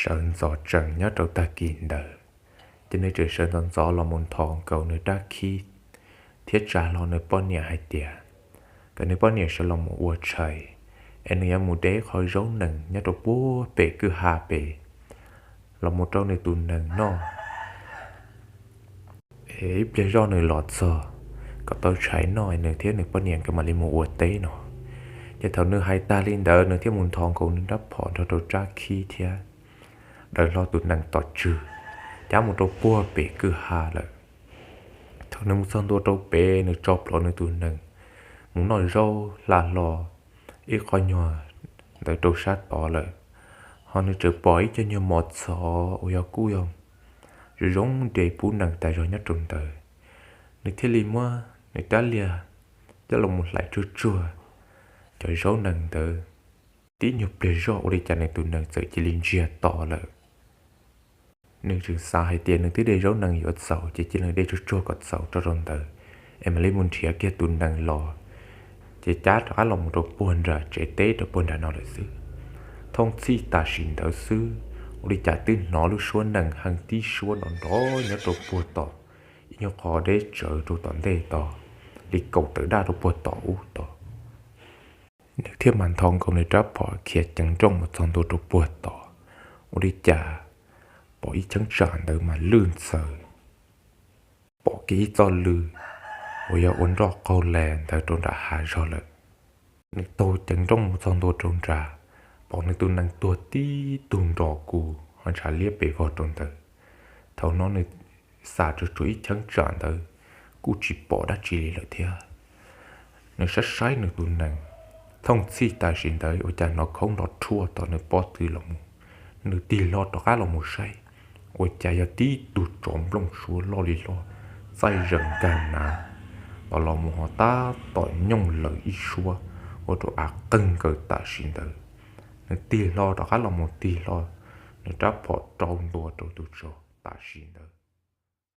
sawv ntxov tsees nyob rau tag kis ntawd, ces nws tseem sawv ntxov ntxov los mus nthos nkaus nws rab khib thiab tsa hlo nws poj niam hais tias kom nws poj niam sawv los mus ua tshais, es nws yuav mus de qho zaub nees nyob rau puag pem kwj ha pem los mus rau nws tus nees noj. Es ib pliag zoj nws los txog kom tau tshais noj, nws thiab nws poj niam nkawd mam li mus ua teb no. Ces thaum nws hais tag li ntawd, nws thiaj mus nthos nkaus nws rab phom nrog rau rab khib thiab daws hlo tus nees tom tswg, cab mus rau puag pem kwj ha lawm. Thaum nws mus txog ntua rau pem, nws tso plhuav nws tus nees mus noj zaub hla hlo ib qho nyuag ntawd rau sab tod lawm, ho nws tseem pom ib co nyuag mos txhov uas yog kuj yog zoo zoo nres pub nees tas zog nyob rau ntawd. Nws thiaj li muab nws rab liag coj los mus hlais tsuag tsuag cov zaub nees ntawd. Tib nyuag pliag zoj ua li cas nws tus nees txawm cia li ntsiag to lawm. Nws tseem xav hais tias nws twb de zaub nees yuav txaus, ces cia nws de tsuag tsuag kom txaus rau rau ntawd, es mam li mus nrhiav kiag tus nees los, ces cab rov qab los mus rau puag nram tsev teb rau puag nram no lawm xwb. Thooj txhij tam sim ntawd xwb, ua li cas twb hnov lub suab nees heev tib suab nrov nrov nyob rau puag tom ib nyuag qhov deb tsawv rau tom ntej tod, li kaum tawm daj rau puag tom ub tod. Nws thiaj mam nthos nkaus nws rab phom khiav ceev nrooj mus txog ntua rau puag tod, ua li cas pom ib cheeb tsam ntawd mas lwj ntxaws, pom kiag ib txoj lw uas yog ua nroj qaug las ntawd rau nram hav zog lawm. Nws taug ceev nrooj mus txog ntua rau nrad, pom nws tus nees tuag tib tug nrov kub ho ntshav liab pes vog rau ntawd. Thaum no nws xam tsuas tsuas ib cheeb tsam ntawd kuj tsis pom dab tsi li lawm thiab. Nws saib saib nws tus nees, thooj txhij tam sim ntawd ua cas hnov khoob nrov rhuaj tom nws pob tw los mus. Nws tig hlo rov qab los mus saib, ua cas yog tib tug tsov nplooj suab loj li loj, txaij zees nkag nav, tom los mus ho tab tom nyooj lawm ib suab ua rau av qeeg nkaws tam sim ntawd. Nws tig hlo rov qab los mus tig hlo nws rab phom rau ntua rau tus tsov tam sim ntawd.